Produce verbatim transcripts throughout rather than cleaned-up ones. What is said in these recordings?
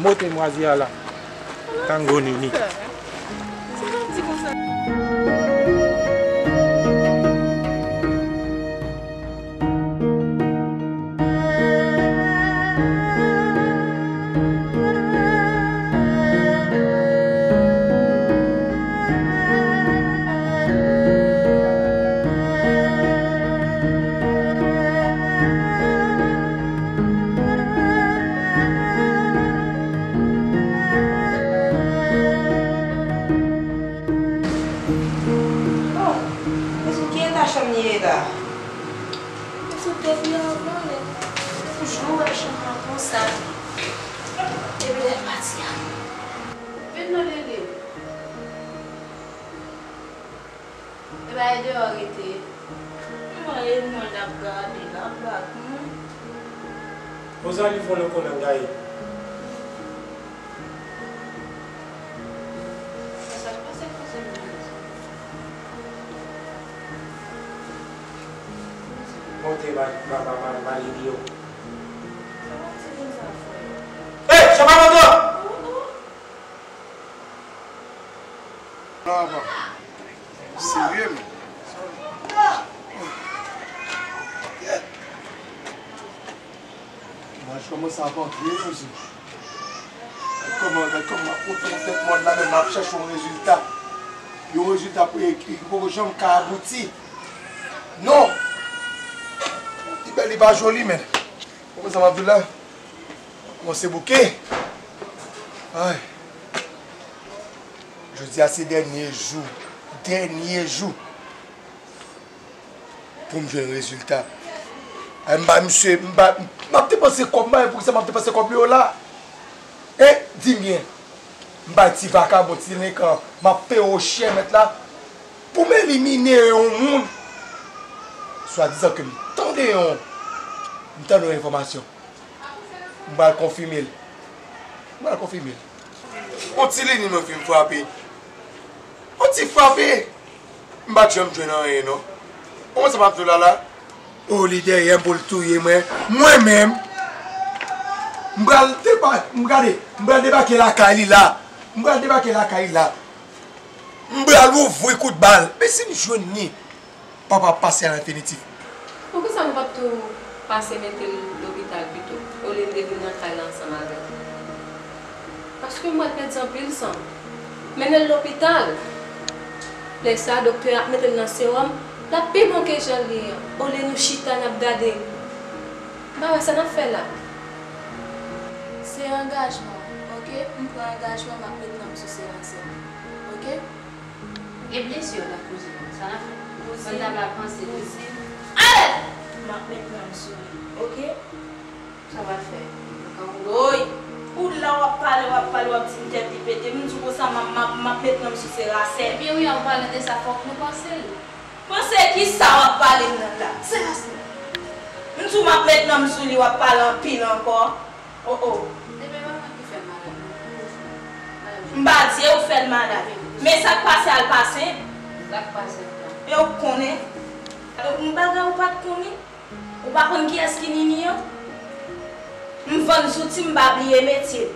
Mote mwazi a la. Tango Nini. Oh, men sou ki eta chanm li ye la? Men sou depi anvan, men toujou wè chanm nan konsa. Depi lè l pati a. Vin non, Lili. E bay deyò rete. Mwen e mwen n ap gade la bak mwen. Rosalie volan konnen gaye. Sa k pase koze mwen? Monte ba ba ba ba ba li yo. Sa pa ti konsa frè. Hey, chapa moto! Bravo. Serye, men. Maj kòmanse ap antre, mesye. Gad kòman, gad kòman m ap monte yon tèt mòn la, men m ap chèche yon rezilta. Yon rezilta pou, ki, ki poko janm ka abouti. Non! Li bèl, li pa joli, men. Konprann sa m ap di w la? Kòmanse bouke. Ay. Jodi a se dènye jou. Dènye jou pou m jwenn rezilta. Ay, m ba misye, m ba, m ap depanse kòb, m ba, poukisa m ap depanse kòb yo la? E, di m byen, m bay ti vakabon, ti delenkan, m ap peye w chè, mèt la, pou m elimine yon moun. Swadizan ke m tande yon, m tande yon enfòmasyon. M pral konfime l. M pral konfime l. On ti Lini mwen fin frape. On ti frape. M pa t janm jwenn anyen, non. Kòman sa m ap di w la, la? O, li dèyè m pou l touye mwen. Mwen menm. M pral deba-, m gade, m pral debake lakay li la. M pral debake lakay li la. M pral ouvri kout bal. Men si m jwenn li, papa ap pase a lenfinitif. Poukisa nou pa t tou pase mete l lopital pito, olye n te vin nan kay la ansanm avè l? Paske m wè l pèdi anpil san. Mennen l lopital. Lè sa a, doktè a ap mete l nan sewòm, l ap pi bon ke jan l ye an. Olye nou chita, n ap gade. M pa wè sa n ap fè la. Se angajman, oke? M pran angajman, m ap met nan m sou se ransèy. Oke? E blesi w la, kouzin? Sa n ap fè? Kouzin, pandan m ap panse de kouzin. Alèz! M ap met nan m sou li, oke? Sa w pral fè? Woy! Ou la w ap pale, w ap pale, w ap di m tèt li pete. M di w konsa, m ap, m ap, m ap met nan m sou se ransèy. Ebyen wi, an palan de sa, fòk nou panse l. Panse kisa w ap pale m nan la? Se ransèy. M di w m ap met nan m sou li, w ap pale anpil ankò. O, o. Se menm afè ki fè m malad. M pa di w fè l malad. Men sa k pase a l pa senp. Sa k pase a? E w konnen. Yon bagay ou pa t konnen. Ou pa konn kiyès ki Nini an? M vann zouti, m pa bliye metye m.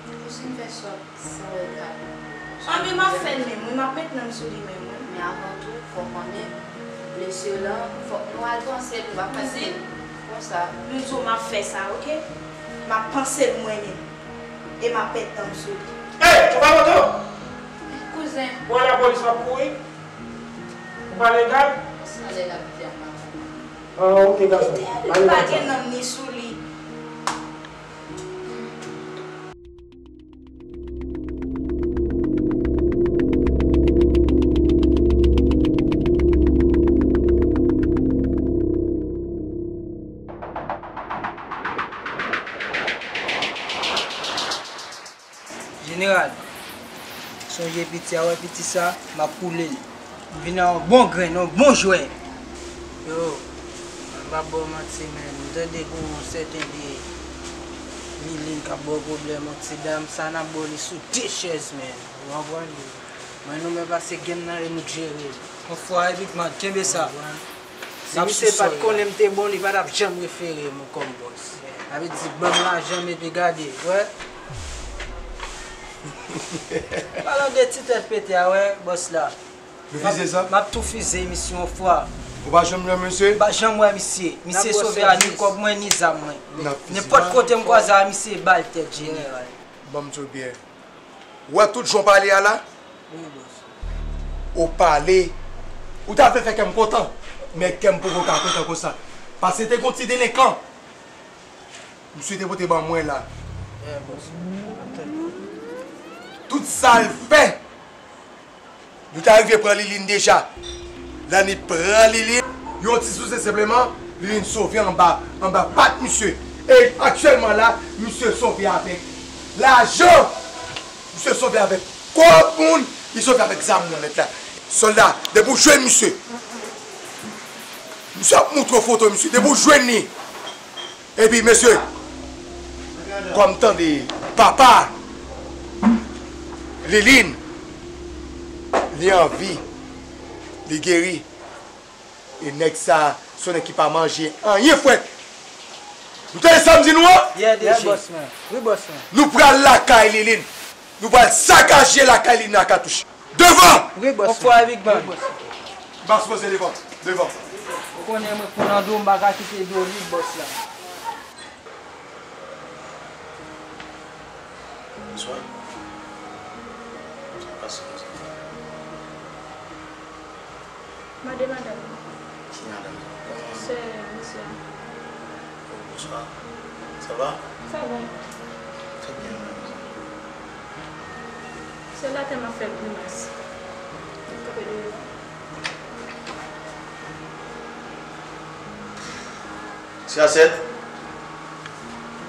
Kouzin, fè sa w, sa w wè l ka. Anben, m ap fè l menm wi, m ap met nan m sou li menm wi. Men avan tou, fò w konnen, blesi w lan, fòk nou al panse l, nou pa panse l konsa. M di w m ap fè sa, oke? M ap panse l mwen menm. E m ap met nan m sou li. Ey, chofè moto! Kouzen. Ou al lapolis, w ap kouri? Ou pa legal? Sa lè l ap di a m pa konprann. Ah, oke, gason. Li pa gen nanm ni sou li. Jeneral, sonje piti a, wè piti sa, m ap koule l. M vin a yon bon grenn, yon bon jwè. Yo, m pa ba w manti, men m tande gen yon sèten vye Lilin k ap ba w pwoblèm, yon ti dam, sa n ap ba w li sou de chèz, men. Ou konprann? Men nou men pase game nan e nou k jere l. Yon fwa epi k mat, kenbe sa. Ou konprann? Si misye pa t konnen m te bon, li pa t ap janm refere m kòm bòs. Sa vle di, ban m lajan m epi gade, wè. Palan de ti tèt pete a, wè, bòs la. Nou fize sa? M ap tou fize misye yon fwa. Ou pa janm wè misye? M pa janm wè misye. Misye sove a ni kòb mwen, ni zam mwen. Nenpòt kote m kwaze a misye, ba l tèt jeneral. Ban m di w byen. Ou wè tout jan w pale a la? Ou pale. Ou ta vle fè kè m kontan, men kè m poko ka kontan konsa. Paske te gon ti delenkan. Misye te pote ban mwen la. Tout sa l fè. Nou ta rive pran Liline deja. Lè nou pran Liline, yon ti souse senpleman, Liline sove anba, anba pat misye. E aktyèlman la, misye sove avèk lajan. Misye sove avèk kòb moun, li sove avèk zam moun nèt la. Sòlda, depi w jwenn misye, misye ap moutre w foto misye. Depi w jwenn li, epi mesye, kòm tande papa Liline, li anvi, li geri. E nèg sa, se yon nèg ki pa manje anyen frèt. Nou tande sa m di nou an? Yeah, D J. Wi, bòs mwen. Wi, bòs mwen. Nou pral lakay Liline. Nou pral sakaje lakay Liline a katouch. Devan! Wi, bòs mwen. Yon fwa Big Man. Wi, bòs mwen. M pa sipoze devan. Devan. Ou konnen mwen konn nan do, m pa ka kite do vid bòs la. Bonswa. Sa k pase konsa? Mande madanm nan. Ki madanm? Kòman? Sè misye a. Oh, bonswa. Sa va? Sa va. Trè byen, mwen menm. Sè la tèlman fè grimas. Li kanpe deyò. Sè a sèt.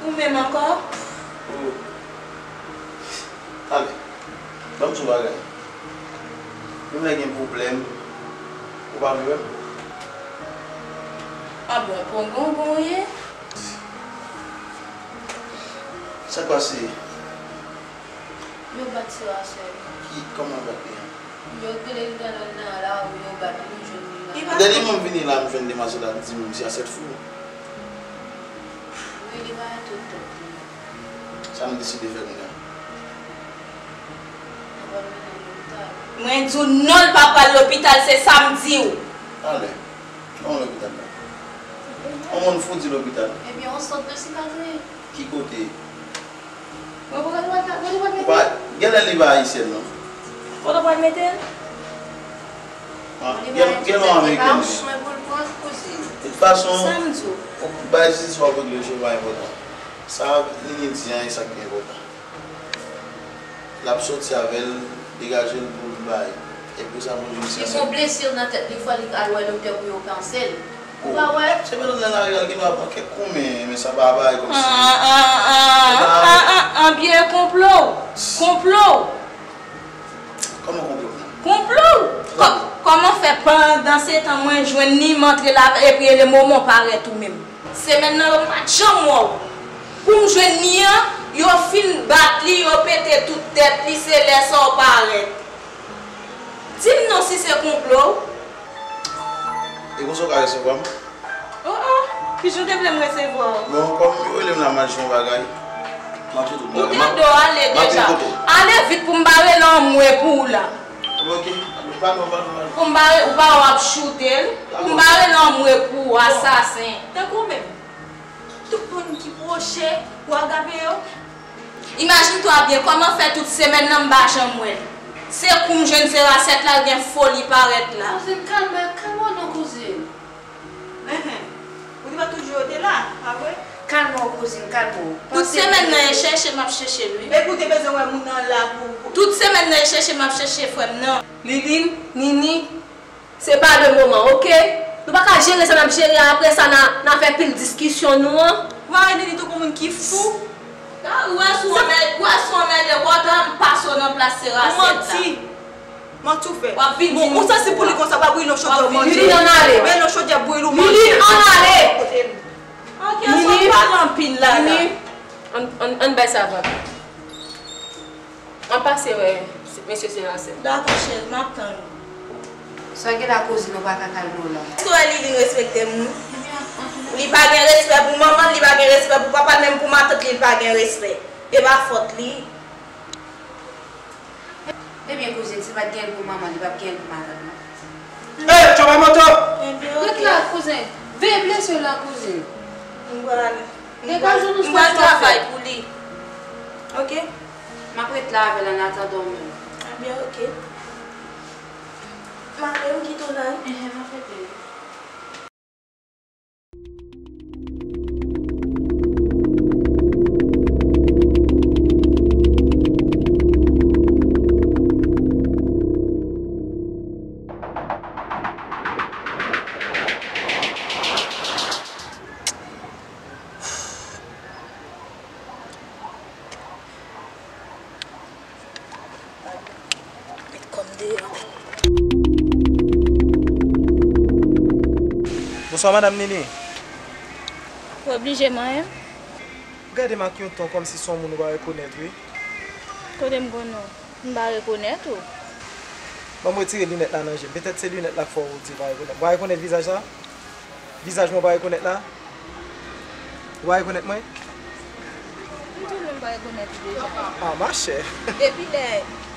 Ou menm ankò? Oh. Ale. Ban m di w yon bagay. Menm lè gen pwoblèm, ou pa vle wè m? Ah bon, pongongon w ye? Sa k pase? Yo bat sè a sèl. Ki, kòman yo bat li an? Yo rele li nan, nan, nan lari, yo bat li, nou jwenn li la. Dènye mwa m vini la, m jwenn demwazèl la, li di m sè a sèt fou. Wi, li pa tout tèt li. Sa nou deside fè kounye a? Nou pral mennen l lopital. Mwen di w non, l pa pral lopital, se sa m di w. Ale. Kòman lopital la? On moun fou di lopital. Ebyen, on sant de sikatri. Ki kote? Mwen poko gen dwa, mwen poko mete. Ou pa, genlè li pa ayisyèn non. Kote w pral mete l? Ah, gen, gen non ameriken li. De tout fason, bagay zizwa w regle yo pa enpòtan. Sa Nini di an, e sa k pi enpòtan. L ap soti avè l, degaje l pou l bay. Epi sa pou l jwenn sèmen. Li gon blesi nan tèt li, fò li al wè doktè pou yo panse l. Ou pa wè? Se pa nan lari a, l gen dwa pran kèk kou, men, men sa pa bagay kòmsi. Ah, ah, ah, ah, ah, ah, byen konplo. Konplo. Kòman konplo? Konplo. Kò-, kòman fè pandan se tan mwen jwenn li, m antre la, epi e le moman w parèt ou menm? Semèn nan yo pa t janm wè w. Pou m jwenn li an, yo fin bat li, yo pete tout tèt li, se lè sa w parèt. Di m non si se konplo w. E konsa w ka resevwa m? Oh, oh, kijan w te vle m resevwa w? Bon, kòm yo rele m la, m al jwenn bagay. M ap jwenn tout bagay. Ou gen do ale deja. Ale vit pou m pa rele anmwe pou w la. Ok, padon, padon, padon. Pou m pa re-, ou pa wè w ap choute l. Pou m pa rele anmwe pou w, asasen. Tankou w menm. Tout moun ki pwoche ou Agape yo. Imajine twa byen, kòman fè tout semèn nan m pa janm wè l? Se kou m jwenn se rasèt la, l gen foli parèt la. Kouzin, kalme, kalme w non, kouzin. Enhen. Ou te pa toujou yo te la, pa vre? Kalme w, kouzin, kalme w. Tout semèn nan e chèche m ap chèche l, wi. Epi w te bezwen wè moun nan la pou, pou. Tout semèn nan e chèche m ap chèche frè m nan. Liline, Nini, se pa le moman, oke? Nou pa ka jere sa n ap jere a, apre sa n a, n a fè pil diskisyon nou an. Ou pa wè Nini tankou moun ki fou? Ou wè si w anmè-, ou wè si w anmède, w ap pase w nan plas se rasèt la. Ou manti. Manti w fè. W ap vin di m. Ou santi pou li konsa, pa brile yon chodyè w manje. Lili, ann ale. Men yon chodyè brile w manje. Lili, ann ale. Kote l? Ok, sa w pale anpil la, la. Lili, ann, ann, ann bay sa vag. Ann pase wè mesye Serasèt. Dakò, cheri, m ap tann ou. Sa gen la kouzin, ou pa ka kalme w la? Èske w wè Liline respekte moun? Li pa gen respè pou manman l, li pa gen respè pou papa l, menm pou matant li, li pa gen respè. E pa fòt li. Ebyen, kouzin, si l pa t gen l pou manman l, li p ap gen l pou matant non. Ey, travay moto! Ret la, kouzen. Veye blese la, kouzin. M pral, m pral, m pral travay pou li. Oke? M ap ret la avè l annatandan w menm. Ebyen, oke. M ale, ou kite w la wi. Enhen, m ap rete. Met kò m deyò. Bonswa, madanm Nini. Ou oblije manyen m? Ou gade m ak yon ton kòmsi se yon moun ou pa rekonèt, wi. Kote m konnen w? M pa rekonèt ou. Ban m retire linèt la nan je m. Petèt se linèt la k fè w di w pa rekonèt. Ou pa rekonèt vizaj la? Vizaj mwen w pa rekonèt la? Ou pa rekonèt mwen? M tou menm pa rekonèt ou deja. Ah, machè. Depi lè,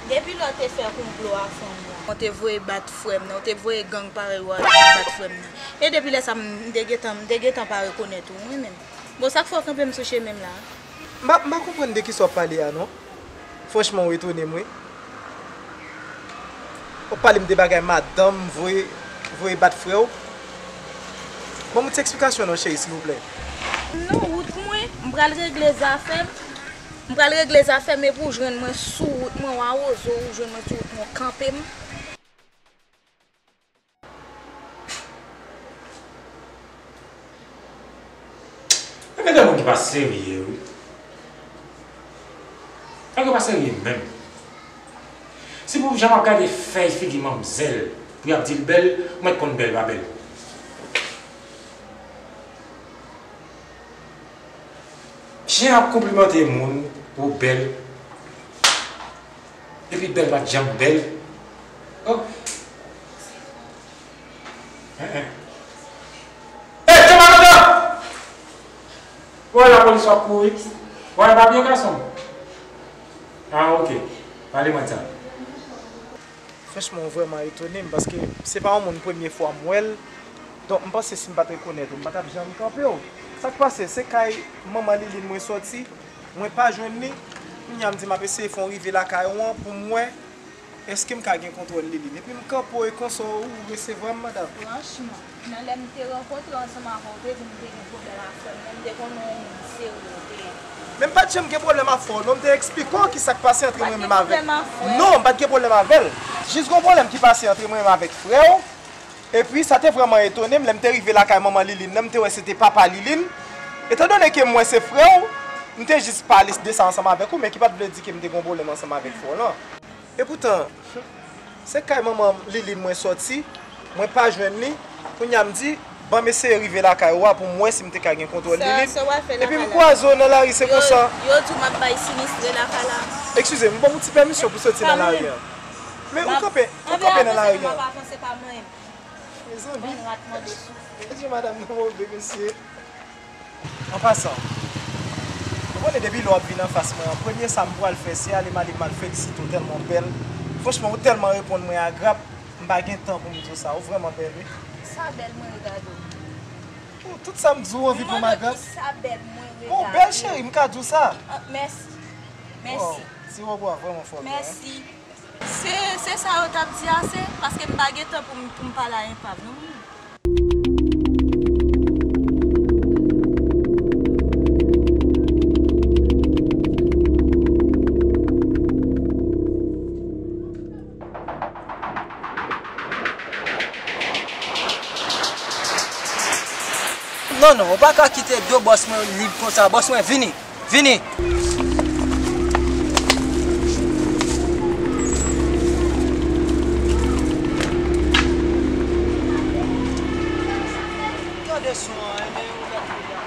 depi lè w te fè konplo a fanm nan. Ou te voye bat frè m nan, ou te voye gang parèy ou a vin bat frè m nan. E depi lè sa, m, m te gentan, m te gentan pa rekonèt ou, mwen menm. Bon, sa k fè w kenbe m sou chemen m la? M pa, m pa konprann de kisa w ap pale a, non. Franchman, ou etone m, wi. W ap pale m de bagay madanm, voye, voye bat frè w. Ban m yon ti eksplikasyon non, cheri, silvouplè. M nan wout mwen, m pral regle zafè m. M pral regle zafè m, epi w jwenn mwen sou wout mwen, w a wozo, w jwenn mwen sou wout mwen, w kanpe m. Nèg yo de moun ki pa serye, wi. Nèg yo pa serye menm. Si pou jan m ap gade fèy figi manmzèl, pou y ap di l bèl, ou mèt konn bèl pa bèl. Jan y ap konplimante moun pou bèl, epi bèl pa t janm bèl. Oh. Hein, hein. Hey, kenbe moto! Ou wè lapolis w ap kouri? Ou wè pa byen, gason m? Ah, ok. Pale mwen sa. Franchman, ou vrèman etone m, paske se pa yon moun premye fwa m wè l. Donk, m panse si m pa t rekonèt ou, m pa t ap janm kanpe w. Sa k pase? Se kay manman Liline mwen sòti, mwen pa jwenn li. Kounye a, m di m ap eseye fè yon rive lakay ou an pou m wè èske m ka gen kontwòl Liline. Epi m kanpe w e konsa ou resevwa m, madanm. Franchman. Nan lè m te rankontre ansanm avè w, ou te di m te gen pwoblèm ak frè m nan, m te konnen w moun serye w te ye. Men m pa t janm gen pwoblèm ak frè w non, m te eksplike w ki sa k pase antre mwen menm avèk. Non, m pa t gen pwoblèm avè l. Jis gon pwoblèm ki pase antre mwen menm avèk frè w. Epi sa te vrèman etone m, lè m te rive lakay manman Liline nan, m te wè se te papa Liline. Etandone ke m wè se frè w, m te jis pale de sa ansanm avèk ou, men ki pa t vle di ke m te gon pwoblèm ansanm avèk frè w lan. Epoutan, se kay manman Liline mwen sòti, mwen pa jwenn li. Kounye a m di, ban m eseye rive lakay ou a pou m wè si m te ka gen kontwòl Liline. Epi m kwaze w nan lari, se konsa. Yo di w m ap bay sinistre lakay la. Eskize m, ban m yon ti pèmisyon pou soti nan lari a. Men ou kanpe, ou kanpe nan lari a. Mezanmi. Mesye, madanm nan move, mesye. An pasan, ou konnen depi lè w ap vin anfas mwen an, premye sa m pral fè, se ale m ale m al felisite w tèlman w bèl. Franchman, ou tèlman reponn mwen agrab, m pa gen tan pou m di w sa. Ou vrèman bèl, wi. Sa bèl mwen regade w. Oh, tout sa m di w anvi pou m agrab. Mwen ki sa bèl mwen regade w. Bon, bèl cheri, m ka di w sa. Ah, mèsi. Mèsi. Wow, ti wòb ou a vrèman fò byen, wi. Mèsi. Se, se sa yo t ap di a, se paske m pa gen tan pou m, pou m pale a enpav non. Non, non, ou pa ka kite do bòs mwen lib konsa. Bòs mwen, vini. Vini! Tande son an, enben, ou gade la.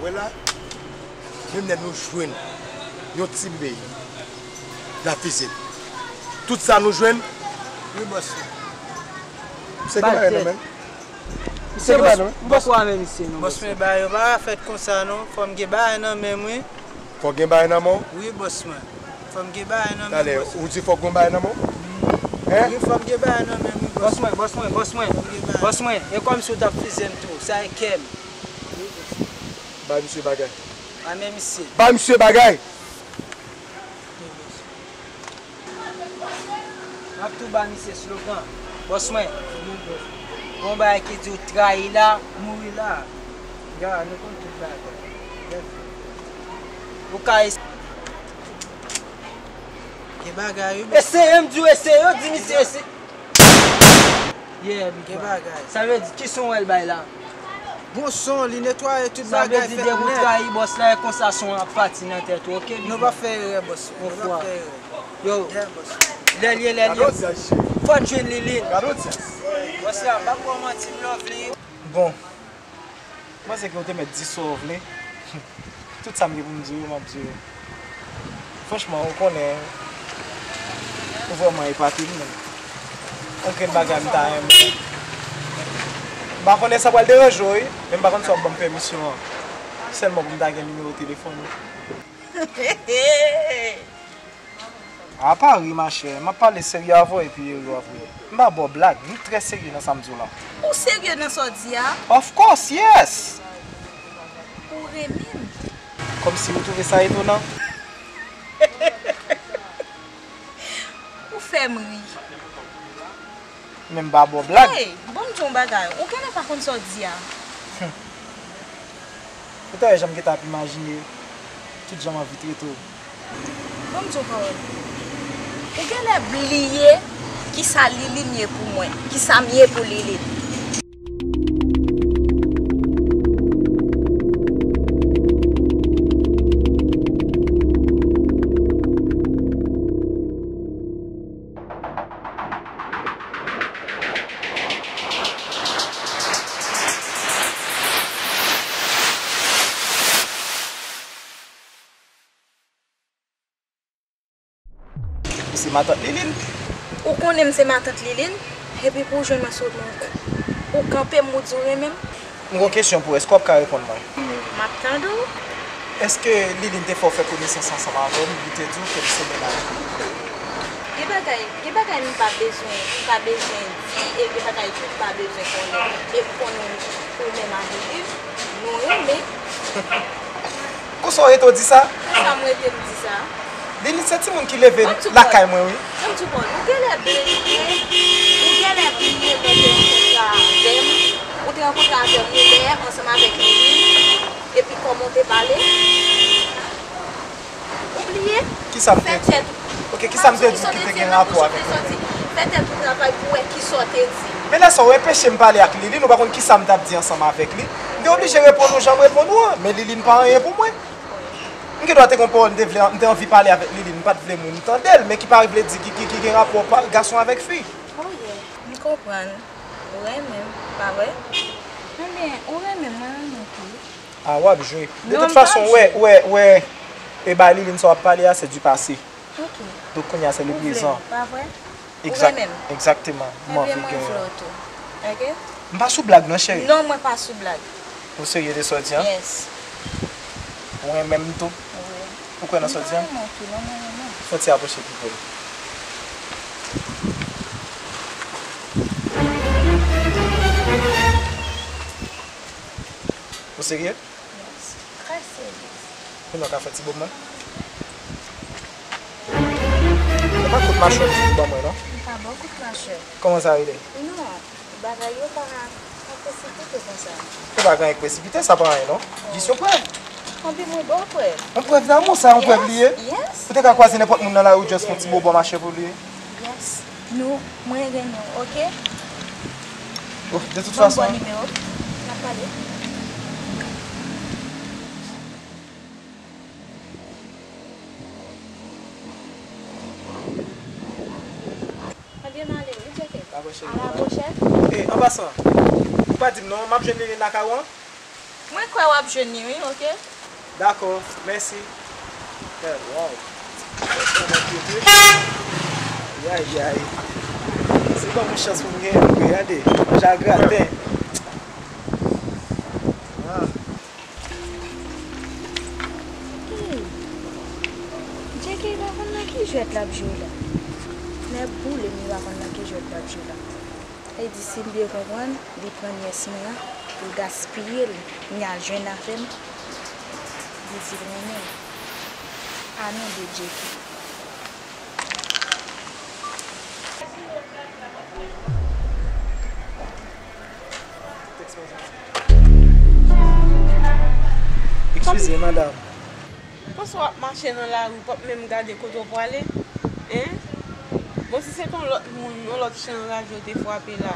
La, menm lè nou jwenn yon ti bebe, l ap fize l. Tout sa nou jwenn. Wi, bòs mwen. Misye gen bagay nan men l. Misye gen bagay nan men l. M poko renmen misye non, bòs mwen. Bòs mwen, bagay yo pa ka fèt konsa non. Fò m gen bagay nan men m, wi. Fò gen bagay nan men w? Wi, bòs mwen. Fò m gen bagay nan men m, bòs mwen. Talè, ou di fò gen bagay nan men w? Hen? Wi, fò m gen bagay nan men m, wi, bòs mwen. Bòs mwen, bòs mwen, bòs mwen. Fò m gen bagay. E kòmsi w t ap fize m tou. Sa e kè m. Bay misye bagay. Bay men misye. Bay misye bagay! M ap tou ba misye slogan. Bòs mwen, gon bagay ki di w trayi la, mouri la. Ya, nou konn tout bagay. Ou ka es- Gen bagay, wi, bòs. Eseye, m di w eseye, yo di misye eseye. Yeah, big man. Gen bagay. Sa vle di, ki son w wè l bay la? Bon son, li netwaye tout bagay, fèt nèt. Sa vle di, depi w trayi bòs la, e konsa son an ap pati nan tèt ou, oke, big man? Nou p ap fè erè, bòs. Nou p ap fè erè. Yo, lè l ye, lè l ye. Fò n jwenn Liline. Bòs la, m p ap ba w manti, m love li. Bon. Mwen se ke w te mèt di sa w vle. Tout sa m gen pou m di w, m ap di w. Franchman, ou konnen, ou vrèman epate m, men. Okenn bagay m ta renmen. M pa konnen sa pral deranje w, wi, men m pa konn si w ap ban m pèmisyon an. Sèlman pou m ta gen nimewo telefòn ou. A pa ri, machè. M ap pale serye avè w epi ri avè w. M pa ba w blag. M trè serye nan sa m di w la. Ou serye nan sa w di a? Of course, yes! Ou renmen m? Kòmsi ou twouve sa etonan? Ou fè m ri. Men m pa ba w blag. Hey, ban m di w yon bagay. Ou genlè pa konn sa w di a. Hum. Ou ta wè jan m gentan ap imajine tout jan m anvi trete w. Ban m di w yon pawòl. Ou genlè bliye kisa Liline ye pou mwen, kisa m ye pou Liline. Ou se matant Liline? Ou konnen m se matant Liline, epi pou w jwenn mwen sot nan kou, ou kanpe m, ou di w renmen m? M gon kesyon pou ou, èske w ap ka reponn mwen? M ap tande w. Èske Liline te fè w fè konesans ansanm avè m, li te di w ke l se mennaj li? Gen bagay, gen bagay m pa bezwen, m pa bezwen di, e gen bagay tou m pa bezwen konnen. E m konnen ou menm ak Liline, nou renmen. Konsa w rete w di sa? Konsa m rete m di sa. Liline se timoun ki leve lakay mwen, wi. Ban m di w, Paul, ou genlè bliye, ou genlè bliye lè w te rankontre avè m, ou te rankontre avè m, ou lè ansanm avèk Liline, epi kòman w te pale. Ou bliye? Kisa m te di? Fè tèt ou. Ok, kisa m te di ki te gen rapò avèk Liline? Fè tèt ou travay pou wè kisa w te di. Men lè sa w enpeche m pale ak Liline, ou pa konn kisa m t ap di ansanm avèk li. M te oblije reponn ou jan m reponn ou an, men Liline pa anyen pou mwen. M gen dwa te gon pawòl m te vle, m te anvi pale avèk Liline, m pa t vle moun tande l, men ki pa vle di ki, ki, ki gen rapò pa, gason avèk fi. Oh yeah, m konprann. Ou renmen m, pa vre? Ebyen, ou renmen m, mwen renmen w tou. A, w ap jwe. De tout fason, w wè, w wè, w wè, e bay Liline sa w ap pale a, se du passé. Ok. Donk, kounye a, se le prezan. Ou vle m, pa vre? Ou renmen m? Egzakteman. Ebyen, mwen vle w tou. Ok? M pa sou blag, non, cheri. Non, mwen pa sou blag. Ou serye de sa w di a? Yes. Ou renmen m tou? Wi. Ou kwè nan sa w di a? Mwen renmen w tou, non, mwen renmen w. Fò w ti apwoche pi pre. Ou serye? Yes, trè serye. Kounye a w ka fè ti bob mwen? E pa kout machè w di pou ban mwen, non? M pa ba w kout machè. Kòman sa rele? Non, bagay yo pa, pa presipite konsa. Se pa gen presipite, sa pa anyen, non. Jis yon prèv. Anpi mwen ba w prèv. Yon prèv damou, sa yon prèv li ye? Yes, yes. Ou te ka kwaze nenpòt moun nan lari, ou just fè yon ti bob machè pou li. Yes. Nou, mwen renmen w, ok? Oh, de tout fason. Ban m bon nimewo. N ap pale. Ebyen, m ale wi, tcheke. A la pwochèn. E, an pasan, ou pa di m non, m ap jwenn Liline lakay ou an? Mwen kwè w ap jwenn li, wi, oke? Dakò, mèsi. Bèl, waw. Ayayay. Se pa yon chans pou m genyen, gade. Manja graten. Ah. Hey! J K pa konn nan ki jwèt l ap jwe la. Nèg boule m, li pa konn nan ki jwèt l ap jwe la. Sa vle di, si m byen konprann, li pran nyès mwen an, pou l gaspiye l, li al jwenn avè m, li di l renmen m. A non de J K. Eskize, madanm. Panse w ap mache nan lari, w p ap menm gade kote w prale, en? Bon, si se te yon lòt moun, yon lòt chen anraje w te frape la,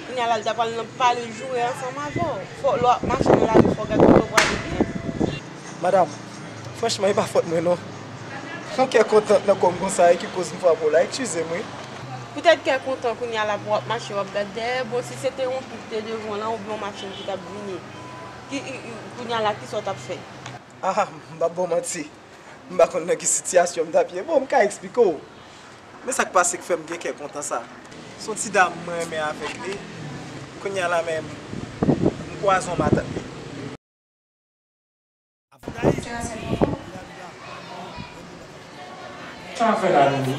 kounye a la, l ta pral nan pale joure ansanm avè w. Fò, lè w ap mache nan lari, fò w gade kote w prale byen. Madanm, franchman, e pa fòt mwen, non. Yon kè kontan nan kò m konsa, e ki koz m frape w la, eskize m, wi. Poutèt kè kontan kounye a la, pou w ap mache, w ap gade dèyè, bon, si se te yon pik te devan w la, oubyen yon machin ki t ap vini, ki, i, i, kounye a la, kisa w t ap fè? Ah, m p ap ba w manti. M pa konn nan ki sitiyasyon m t ap ye. Bon, m ka eksplike w. Men sa k pase k fè m gen kè kontan sa. Se yon ti dam mwen renmen avèk li. Kounye a la menm, m kwaze yon matant li. Sa w ap fè la, Nini?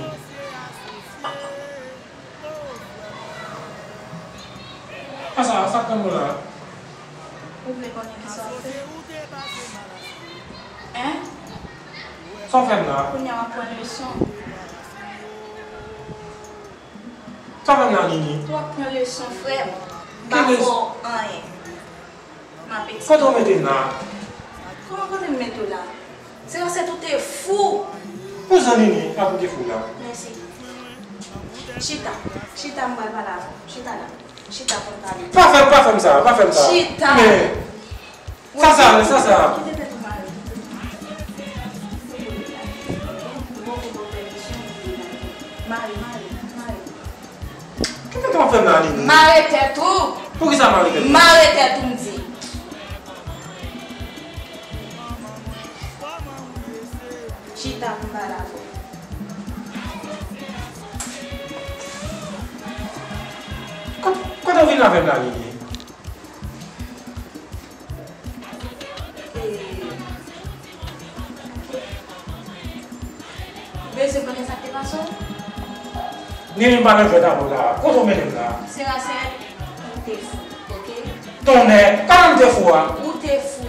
Asa, sa k tann nou la? Ou vle konnen kisa w ap fè? Hein? Sa w fè m la? Kounye a w ap pran leson. Sa w fè m la, Nini? W ap pran leson, frè m. M pa fè w anyen. M ap eksplike. Kote w mete m la? Kòman kote m mete w la? Se paske ou te fou. Pou zan Nini, pa pou te fou la. Mèsi. Chita. Chita, m pral pale avè w. Chita la. Chita pou n pale. Pa fè, pa fè m sa, pa fè m sa. Chita. Men, sa sa, sa sa. Kite tèt ou mare. Mare, mare, mare. Ki tèt w ap fè m la, Nini? Mare tèt ou! Poukisa mare tèt ou? Mare tèt ou, m di. Chita pou m pale avè w. Kot, kote w vin avè m la, Nini? E, ou bezwen konnen sa k te pase w? Nini, m pa nan jwèt avè w la. Kote w mennen m la? Serasèt, ou te fou, oke? Tonnè, kòman m te fou a? Ou te fou.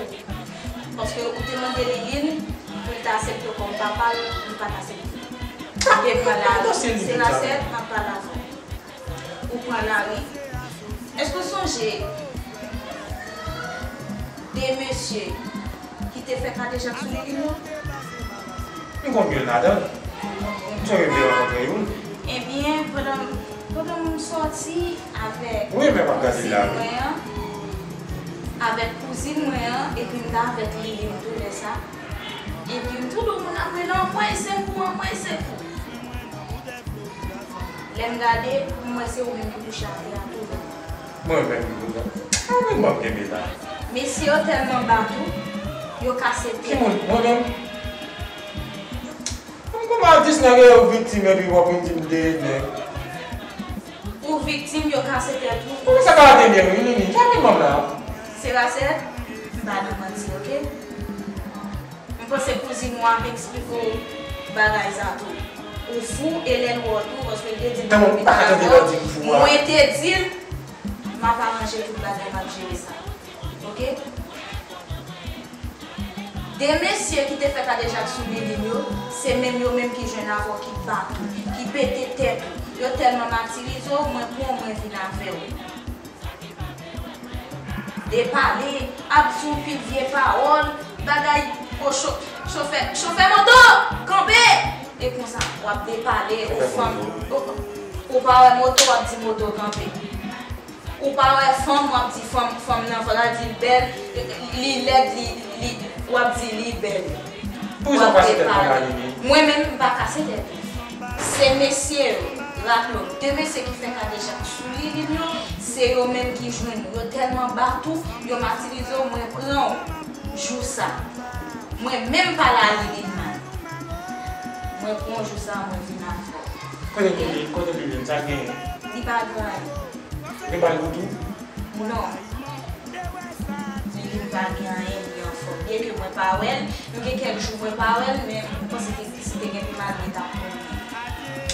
Paske ou te mande Liline pou l ta aksepte w kòm papa l, li pa t aksepte. Ou te pran lari. Serasèt, m ap pale avè w. Ou pran lari. Èske w sonje de mesye ki te fè kadejak sou Liline yo? M konn youn ladan l. M sonje m te rankontre youn. Ebyen, pandan, pandan m sòti avèk kouzin mwen an, avèk kouzin mwen an, epi m t avèk Liline tou lè sa. Epi m tande moun ap rele, "Anmwey, sekou, anmwey, sekou." Lè m gade, m wè se ou menm ki kouche atè a tou la. Mwen menm ki kouche? Mwen menm m ap kenbe la. Mesye yo tèlman bat ou, yo kase tèt. Ki moun? Mwen menm? M kòm atis nèg yo viktim epi w ap vin di m de nèg. Ou viktim, yo kase tèt ou. Kòman sa ka ate byen wi, Nini? Sa ki manm la? Serasèt, m pa nan manti, oke? M panse kouzin ou ap eksplike w bagay sa tou. Ou fou, e lè l wè w tou, paske l te di m pou l vin avè w. Mwen te di l, m ap aranje tout bagay, m ap jere sa. Oke? De mesye ki te fè kadejak sou Liline yo, se menm yo menm ki jwenn avè w, ki bat ou, ki pete tèt ou. Yo tèlman matirize w, mwen pran w, mwen vin avè w. Depale, ap di w pil vye pawòl, bagay, o cho-, chofè, chofè moto, kanpe! E konsa, w ap depale, ou fanm, ou, ou pa wè moto, w ap di moto kanpe. Ou pa wè fanm, w ap di fanm, fanm nan, fò ta di l bèl, li lèd, li, li, w ap di li bèl. Poukisa w kase tèt mwen la, Nini? Mwen menm, m pa kase tèt ou. Se mesye yo. Raple w, de mesye ki fè kadejak sou Liline yo, se yo menm ki jwenn ou. Yo tèlman bat ou, yo matirize w, mwen pran w jou sa. Mwen menm pale a Liline mal. Mwen pran w jou sa, mwen vin avè w. Kote Liline, kote Liline, sa genyen? Li pa gen anyen. Li pa gen anyen tou? Non. Li vin pa gen anyen, li anfòm. Byenke mwen pa wè l, nou gen kèk jou mwen pa wè l, men m panse ke si te gen pi mal, mwen t ap konnen.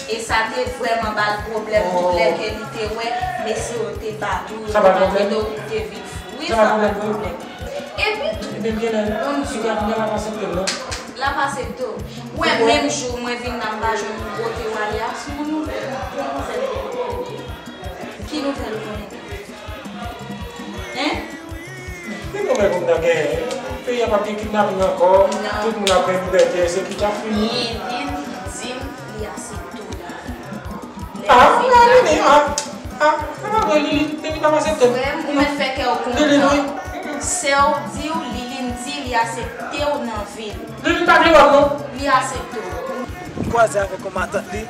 E sa te vrèman ba l pwoblèm, tout lè ke li te wè mesye yo te bat ou, yo te maltrete w, ou te vin fou. Wi, sa ba l pwoblèm. Epi tou, Epi m genlè, m di, li pa, li pa aksepte l, non. L ap aksepte w. Ou wè, menm jou mwen vin la, m pa jwenn ou kote w ale a, sou moun nou, pou nou fè l kote w. Ki nouvèl ou konnen? Hein? Ki nouvèl pou m ta genyen? Peyi a p ap gen kidnaping ankò, tout moun ap gen libète, se ki k ap fini? Lilin di m li aksepte w la. Ah, Lilin, ah, ah, se pa vre, Lilin, Lilin p ap aksepte m. Frè m, ou mèt fè kè w kontan. Sè w di w, Lilin di li aksepte w nan vi l. Lilin pa vle wè m, non. Li aksepte w. M kwaze avèk yon matant li.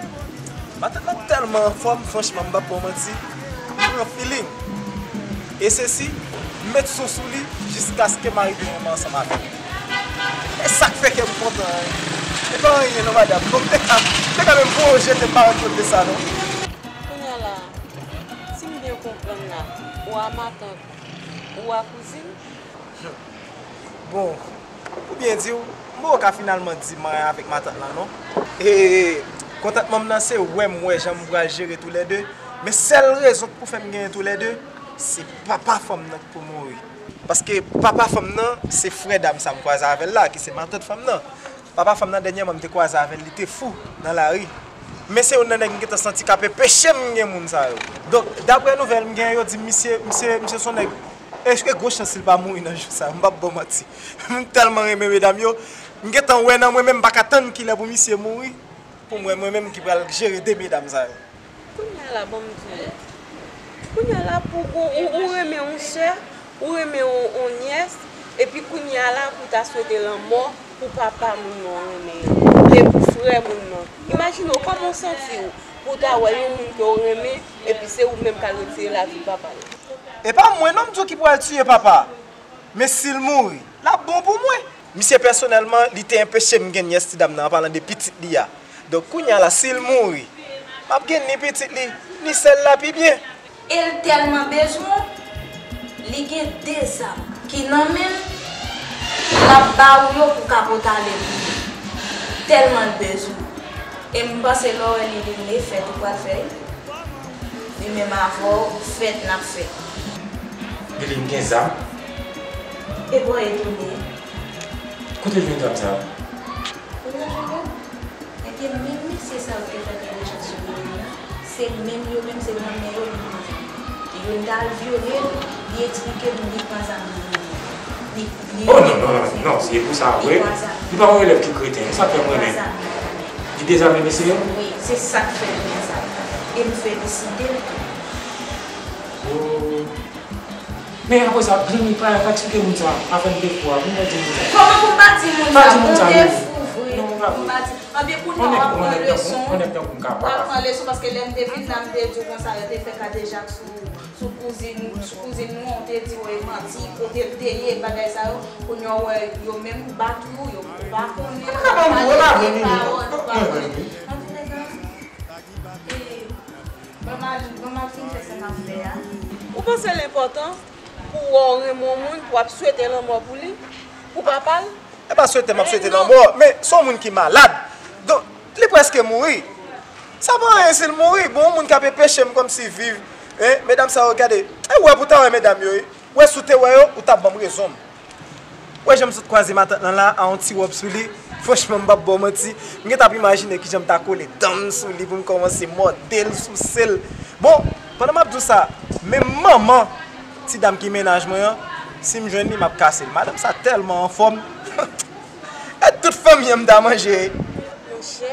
Matant lan tèlman anfòm, franchman, m p ap ba w manti. M pran feeling. E sesi, m met son sou li jiskaske m arive yon moman ansanm avè l. E sa k fè kè m kontan an. E pa anyen non, madanm. Bon, m te ka, m te ka menm voye w jete m pa ret de sa non. Kounye a la, si m byen konprann la, ou a matant, ou a kouzin? Bon, pou byen di w, m poko ka finalman di m anyen avèk matant lan non. E kontantman m nan se wè m wè jan m pral jere toulède. Men sèl rezon k pou fè m genyen toulède, se papa fanm nan k pou mouri. Paske papa fanm nan se frè dam sa m kwaze avè l la, ki se matant fanm nan. Papa fanm nan dènyèman m te kwaze avè l, li te fou nan lari. Men se youn nan nèg m gentan santi k ap enpeche m gen moun sa yo. Donk, daprè nouvèl m gen yo di m misye, misye, misye se yon nèg, e, e gwo chans si l pa mouri nan jou sa, m p ap ba w manti. M tèlman renmen medam yo, m gentan wè nan mwen menm m pa ka tann kilè pou misye mouri, pou m wè mwen menm ki pral jere de medam sa yo. Kounye a la, ban m di w. Kounye a la, pou ou, ou, ou renmen yon sè, ou renmen yon, yon nyès, epi kounye a la, pou w ta swete lanmò pou papa moun nan w renmen an, oubyen pou frè moun nan. Imajine w kòman w santi w, pou w ta wè yon moun ke w renmen, epi se ou menm k al retire lavi papa l. E pa mwen non m di w ki pral tiye papa. Men si l mouri, l ap bon pou mwen. Misye pèsonèlman, li te enpeche m gen nyès ti dam nan, an palan de pitit li a. Donk, kounye a la, si l mouri, m ap gen ni pitit li, ni sè l la pi byen. E l tèlman bezwen w, li gen de zam ki nan men l, l ap ba ou yo pou w ka pote ale pou li. Tèlman l bezwen w. E m panse lè w wè li vin, e fèt ou pral fè. Li menm avè w, fèt n ap fè. Li vin gen zam? E bò etone. Kote l jwenn zam sa yo? Kote l jwenn yo? Ebyen, menm mesye sa yo te fè kadejak sou Lilin nan, se menm yo menm, se nan men yo li pran zam. Youn t al vyole l, li eksplike m li pran zam nan men l. Li, li Oh non, non, non, non, se pou sa vre. Li pa yon elèv ki kreten, e sa k fè m renmen. Li dezame mesye yo? Wi, se sa k fè l gen zam nan. E m felisite l tou. Oh. Men apre sa, granmi pa, pa eksplike moun sa, pa fè m defo a, pou m pa di moun sa. Kòman pou m pa di moun sa? Pa di moun sa, non. Ou te fou vre. Non, pa vre. Ou pa di. Anben, kounye a w ap pran leson. W ap pran leson paske lè m te vin la, m te di w konsa, yo te fè kadejak sou, sou kouzin, sou kouzin nou an, w te di w e manti, kote l te ye, bagay sa yo. Kounye a w wè yo menm bat ou, yo, ou pa konnen, ou pa konnen, pawòl, ou pa konnen. Antouleka, e, Ban m al, ban m al fin fè sa m ap fè a. Ou panse l enpòtan pou w wè w renmen yon moun, pou w ap swete lanmò pou li, pou papa l? E pa swete m ap swete lanmò, men se yon moun ki malad. Donk, li prèske mouri. Sa pa anyen si l mouri. Bon, yon moun k ap enpeche m kòmsi viv. Hein, medam sa yo, gade. E w wè pou w ta wè medam yo, wi. W wè si w te wè yo, ou t ap ban m rezon m. Wè jan m sot kwaze matant lan la a yon ti wòb sou li. Franchman, m p ap ba w manti. M gentan ap imajine kijan m ta kole dan m sou li pou m kòmanse mòde l, souse l. Bon, pandan m ap di w sa, menm manman ti dam ki mennaj mwen an, si m jwenn li, m ap kase l. Madanm sa tèlman anfòm. E tout fanmi an m ta manje. Monchè,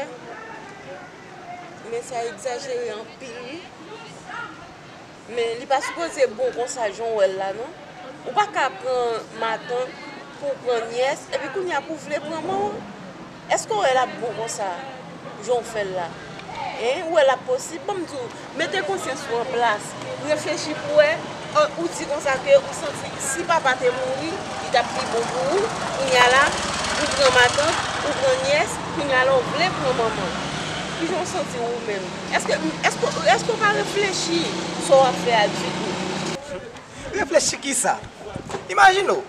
men sa egzajere anpil, wi. Men li pa sipoze bon konsa jan w wè l la non. Ou pa ka pran matant pou w pran nyès, epi kounye a pou w vle pran manman. Èske w wè l ap bon konsa jan w fè l la? Hein, ou wè l ap posib? Ban m di w, mete konsyans ou an plas. Reflechi pou wè, an, ou di konsa ke ou santi si papa te mouri, li t ap pi bon pou ou. Kounye a la, ou pran matant, ou pran nyès, kounye a la, ou vle pran manman. Kijan w santi w ou menm? Èske, èske, èske w pa reflechi sa w ap fè a ditou? Reflechi kisa? Imajine w,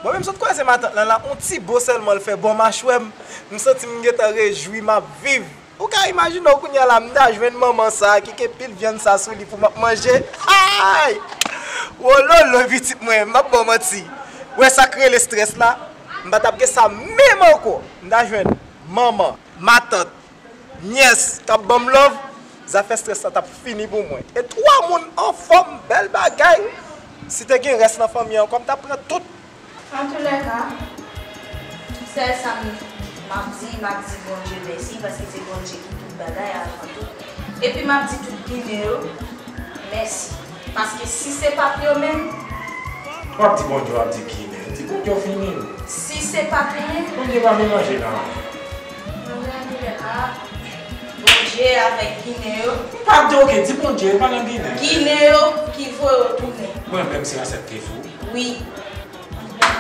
mwen menm sot kwaze matant lan la, on ti bo sèlman l fè bò machwè m, m santi m gentan rejwi, m ap viv. Ou ka imajine w kounye a la, m ta jwenn manman sa a ki gen pil vyann sa sou li pou m ap manje. Ay! Wololo pitit mwen, m p ap ba w manti. Wè sa k rele estrès la, m pa t ap gen sa menm ankò. M ta jwenn manman, matant, nyès k ap ban m love, zafè estrès la t ap fini pou mwen. E twa moun anfòm, bèl bagay. Si te gen rès nan fanmi an ankò, m t ap pran tout. Antoulèka, sèl sa m, m ap di, m ap di Bondye mèsi, paske se Bondye ki tout bagay avan tout. Epi m ap di tout Ginen yo mèsi, paske si se pa t yo menm, w ap di Bondye, w ap di Ginen, di Bondye fini. Si se pa t yo menm, Bondye pa melanje nan. Antoulèka, Bondye avèk Ginen yo. Pa di, oke, di Bondye, pa nan Ginen. Ginen yo ki voye w tounen. Mwen menm se asèpte vou. Wi. Antouka,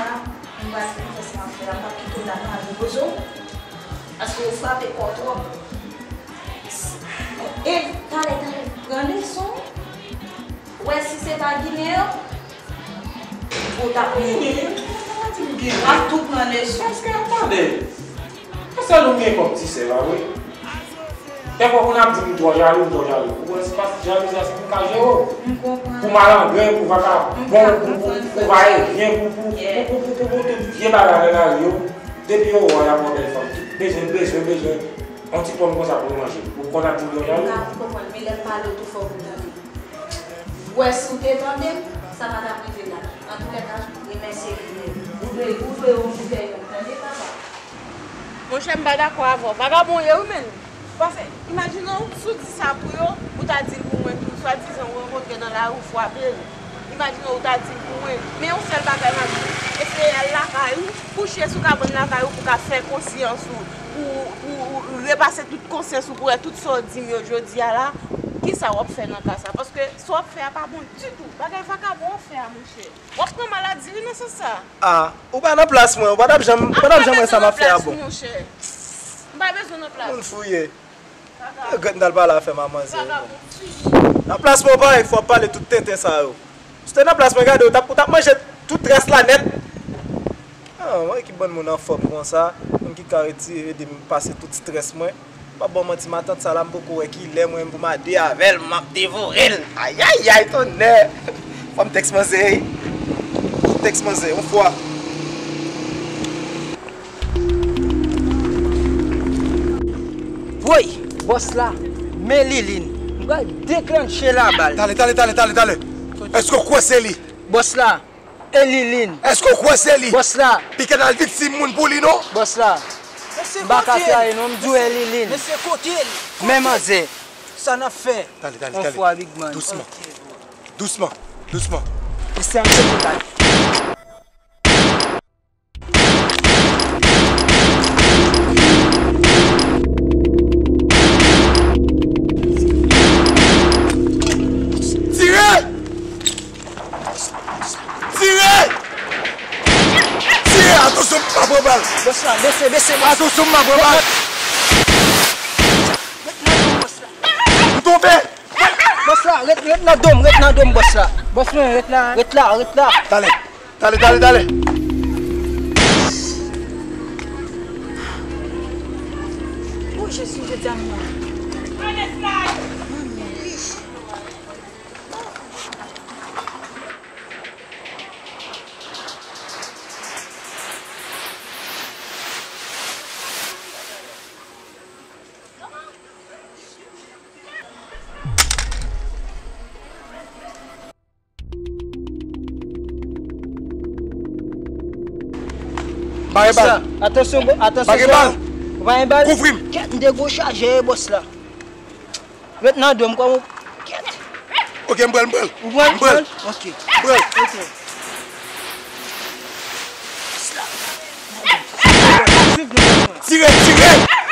m pral fè sa m ap fè la, m p ap kite w la non, al repoze w. Paske w frape kò w twòp. E, talè, talè, pran leson. Wè, si se pa Ginen yo, ou t ap mouri. W ap tou pran leson. Èske, tande, se sèl ou m gen kòm ti sè, pa vre? Dèfwa moun ap di m twò jalou, m twò jalou. Ou wè, se pa jalouzi a, se pou m ka jere w. M konprann. Pou malandren, pou vakabon, pou, pou, pou va-e-vyen, pou, pou, pou, pou, pou, pou tout vye bagay nan lari yo. Depi yo wè w, y ap wè bèl fanm. Tout bezwen, bezwen, bezwen. On ti pòm konsa pou yo manje. Ou konn ap di m twò jalou? M ka konprann, men lè m pale w tou fò pou w tande. Ou wè, si w te tande m, sa pa t ap rive la. Antoulèka, remèsye Ginen. Ou dwe, ou dwe yon boutèy menm, tande, papa? Monchè, m pa dakò avè w. Vagabon w ye wi, menn. Paske, imajine w, si w di sa pou yo, ou ta di l pou mwen tou. Swadizan ou rankontre nan lari, ou frape l. Imajine w, ou ta di l pou mwen. Men yon sèl bagay m ap di w, eseye al lakay ou, kouche sou kabann lakay ou pou w ka fè konsyans ou, pou, pou ou repase tout konsyans ou, pou wè tout sa w di m yo jodi a la, kisa w ap fè nan ka sa? Paske sa w ap fè a pa bon ditou. Bagay vakabon w ap fè a, monchè. W ap pran maladi wi nan sans sa. A, ou pa nan plas mwen, ou pa t ap janm, ou pa t ap janm wè sa m ap fè a bon. M pa bezwen nan plas ou, monchè. M pa bezwen nan plas ou. Moun fou w ye. Regrèt m t al pale afè manmanzè yo. Nan plas mwen w parèy fò w ap pale tout tenten sa yo. Si w te nan plas mwen, gade, ou t ap, ou t ap manje tout rès la nèt. A, mwen ki bann moun anfòm konsa, moun ki ka retire, ede m pase tout estrès mwen. M p ap ba w manti, matant sa la, m poko wè kilè mwen menm pou m ade avè l, m ap devore l. Ayayay, tonnè! Fò m tèks manzè, wi. Fò m tèks manzè, yon fwa. Woy! Bòs la, men Liline. M pral deklanche labal. Tale, tale, tale, tale, tale. Èske w kwè se li? Bòs la, e Liline. Èske w kwè se li? Bòs la. Piken al viktim moun pou li, non? Bòs la. M pa ka trayi, non, m di w e Liline. Mesye, kote l? Men manzè. Sa n ap fè? Tale, tale, tale. On fwa, big man. Dousman. Dousman, dousman. Mesye, m te kontak. Tire! Tire! Tire! Atansyon, m pa pran bal! Bòs la, bese, bese, bòs. Atansyon, m pa pran bal! Ret nan do m, bòs la. M tonbe! Bòs la, ret, ret nan do m, ret nan do m, bòs la. Bòs mwen, ret la. Ret la, ret la. Tale. Tale, tale, tale. O Jezi, jodi a m nan. Pare bal. Atansyon, bò, atansyon. Pare bal. Ou pa gen bal? Kouvri m. Kèt, m te gwo chaje, bòs la. Ret nan do m kòm ou. Kèt. Oke, m pran l, m pran l. Ou pran l? M pran l. Oke. M pran l. Oke. Tire, tire.